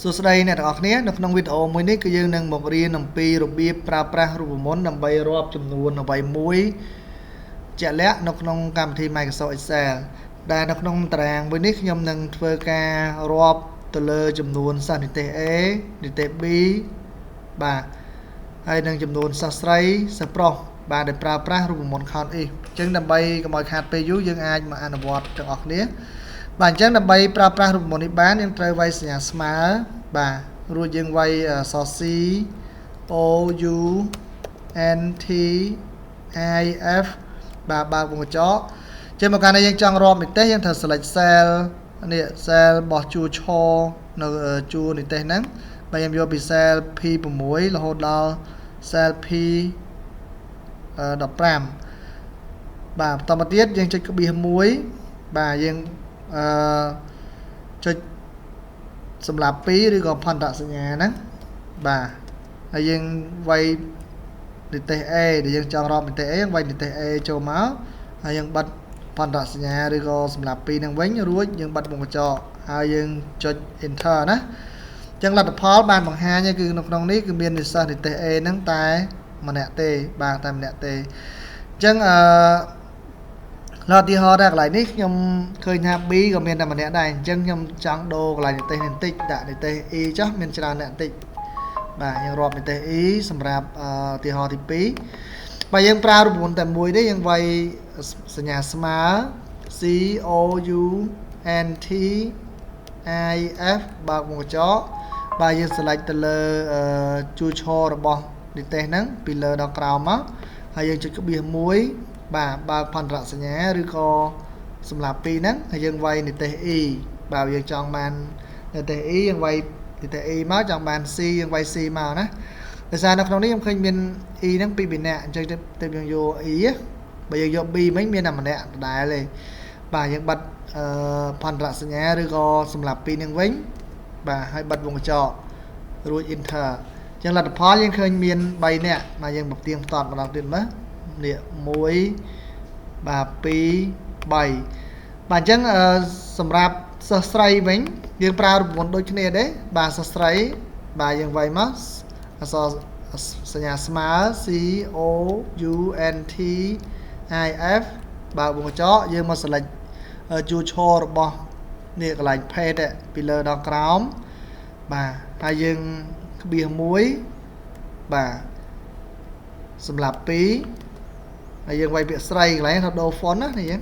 សួស្តីអ្នកទាំងអស់គ្នានៅក្នុងវីដេអូមួយនេះគឺយើងនឹងមករៀនអំពីរបៀបប្រើប្រាស់រូបមន្តដើម្បីរាប់ចំនួនអ្វីមួយជាក់លាក់នៅក្នុងកម្មវិធី Microsoft Excel ដែលនៅក្នុងតារាងមួយនេះខ្ញុំនឹងធ្វើការរាប់ទៅលើចំនួនសិស្សនិទេស A និទេស B បាទហើយនឹងចំនួនសិស្សស្រីសិស្សប្រុសបាទដែលប្រើប្រាស់រូបមន្ត count if អញ្ចឹងដើម្បីកុំឲ្យខាតពេលយូរយើងអាចមកអនុវត្តទាំងអស់គ្នាបាទអញ្ចឹងដើម្បីប្រើប្រាស់រូបមន្តនេះបានយើងត្រូវវាយសញ្ញាស្មើបាទរួចយើងវាយអក្សរ C O U N T I F បាទបើកវង់ក្រចកចឹងមកកាលនេះយើងចង់រាប់និទេសយើងត្រូវ select cell នេះ cell របស់ជួរឈនៅជួរនិទេសហ្នឹងបាទខ្ញុំយកពី cell P6 រហូតដល់ cell P 15បាទបន្តមកទៀតយើងចុចក្បៀស1បាទយើងអឺចុចសម្រាប់2ឬក៏ផន្តសញ្ញាហ្នឹងបាទហើយយើងវាយនិទេស A ដែលយើងចង់រាប់និទេស A យើងវាយនិទេស A ចូលមកហើយយើងបិទផន្តសញ្ញាឬក៏សម្រាប់2ហ្នឹងវិញរួចយើងបិទវង់ក្រចកហើយយើងចុច enter ណាអញ្ចឹងលទ្ធផលបានបង្ហាញគឺនៅក្នុងនេះគឺមាននិស្សិតនិទេស A ហ្នឹងតែម្នាក់ទេបាទតែម្នាក់ទេអញ្ចឹងអឺឡឧទាហរណ៍ថាកន្លែងនេះខ្ញុំឃើញថា B ក៏មានតែម្នាក់ដែរអញ្ចឹងខ្ញុំចង់ដូរកន្លែងនិទេសនេះបន្តិចដាក់និទេស E ចុះមានច្រើនអ្នកបន្តិចបាទយើងរាប់និទេស E សម្រាប់ឧទាហរណ៍ទី2បើយើងប្រើរូបមន្តតែមួយទេយើងវាយសញ្ញាស្មើ C O U N T I F បើកវង់ក្រចកបាទយើង select ទៅលើជួរឈររបស់និទេសហ្នឹងពីលើដល់ក្រោមមកហើយយើងចុចក្បៀស1បាទបើកផន្តរសញ្ញាឬក៏សម្រាប់2ហ្នឹងហើយយើងវាយនិទេស E បាទយើងចង់បាននិទេស E យើងវាយនិទេស E មកចង់បាន C យើងវាយ C មកណាដោយសារនៅក្នុងនេះខ្ញុំឃើញមាន E ហ្នឹងពីរនាក់អញ្ចឹងទៅយើងយក E បើយើងយក B មិញមានតែម្នាក់ដដែលទេបាទយើងបិទអឺផន្តរសញ្ញាឬក៏សម្រាប់2នឹងវិញបាទហើយបិទវង់ក្រចករួច enter អញ្ចឹងលទ្ធផលយើងឃើញមាន3នាក់បាទយើងមកទៀងផ្ទាត់ម្ដងទៀតមើលនេះ1បាទ2 3បាទអញ្ចឹងសម្រាប់សិស្សស្រីវិញយើងប្រើរូបមន្តដូចគ្នាទេបាទសិស្សស្រីបាទយើងវាយមកអក្សរសញ្ញាស្មើ C O U N T I F បើវង់ក្រចកយើងមក select ជួរឈររបស់នេះកន្លែង page ពីលើដល់ក្រោមបាទហើយយើងក្បៀស1បាទសម្រាប់2ហើយយើងវាយពាក្យស្រីកន្លែងថាដូរ font ណានេះយើង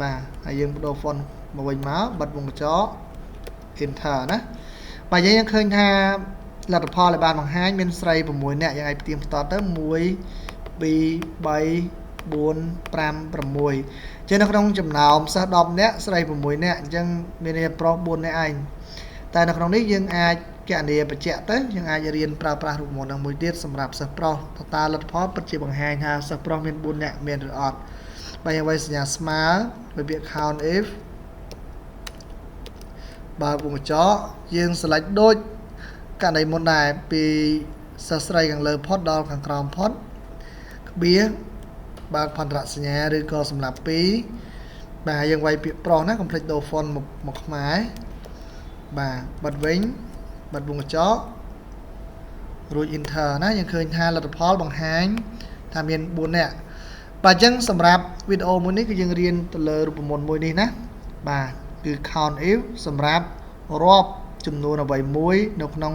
បាទហើយយើងបដូរ font មកវិញមកបិទវង់ក្រចក enter ណាបាទយើងឃើញថាលទ្ធផលដែលបានបង្ហាញមានស្រី6នាក់យើងអាចផ្ទៀងផ្ទាត់ទៅ1 2 3 4 5 6ចឹងនៅក្នុងចំណោមសិស្ស10នាក់ស្រី6នាក់អញ្ចឹងមានន័យប្រុស4នាក់ឯងតែនៅក្នុងនេះយើងអាចកណនីបញ្ជាក់ទៅយើងអាចរៀនប្រើប្រាស់រូបមន្តនឹងមួយទៀតសម្រាប់សិស្សប្រុសតើលទ្ធផលពិតជាបង្ហាញថាសិស្សប្រុសមាន4នាក់មានឬអត់បាទយើងវាយសញ្ញាស្មើវាពាក្យ count if បើវង់ក្រចកយើង select ដូចករណីមុនដែរពីសិស្សស្រីខាងលើផុតដល់ខាងក្រោមផុតក្បៀសបើកផន្តរសញ្ញាឬក៏សម្រាប់2បាទយើងវាយពាក្យប្រុសណាកុំភ្លេចដូរ font មកខ្មែរបាទបិទវិញបិទវង់ក្រចករួច enter ណាយើងឃើញថាលទ្ធផលបង្ហាញថាមាន4នាក់បាទអញ្ចឹងសម្រាប់វីដេអូមួយនេះគឺយើងរៀនទៅលើរូបមន្តមួយនេះណាបាទគឺ count if សម្រាប់រាប់ចំនួនអ្វីមួយនៅក្នុង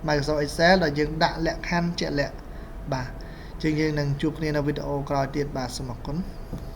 Microsoft Excel ដែលយើងដាក់លក្ខខណ្ឌជាក់លាក់បាទជាងយើងនឹងជួបគ្នានៅវីដេអូក្រោយទៀតបាទសូមអរគុណ។